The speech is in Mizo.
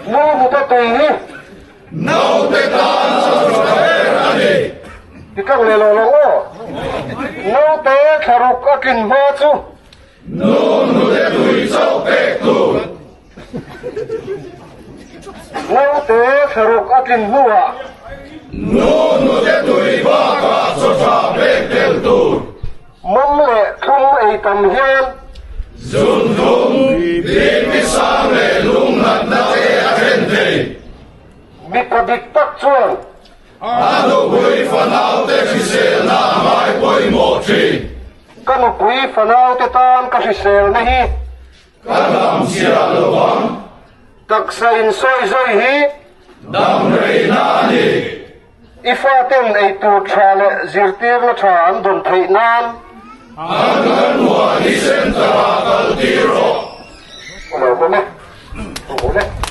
Nu hnute tui hi. Naute tan a tha ber a ni. Ti tlang leh lo lo aw. Naute thlaruk a tlin hma chu. Nu hnute tui chauh pek tur. Naute thlaruk a tlin hnuah. Nu hnute tui bakah chaw tha pek tel tur. Mawm leh thlum ei tam hian. Zun thlum, BP sang leh lung natna te a thlen thei. Mipa dik tak chuan. A nupui fanaute hriselna a ngai pawimawh thin. Ka nupui fanaute tan ka hriselna hi. Ka dam chhiah lo ang. Taksa insawi zawi hi. Dam reina a ni. I faten eitur tha leh zirtirna tha an dawn theih nan. Anganwadi Centre ah kal tir rawh. Lo awm e. Awm e.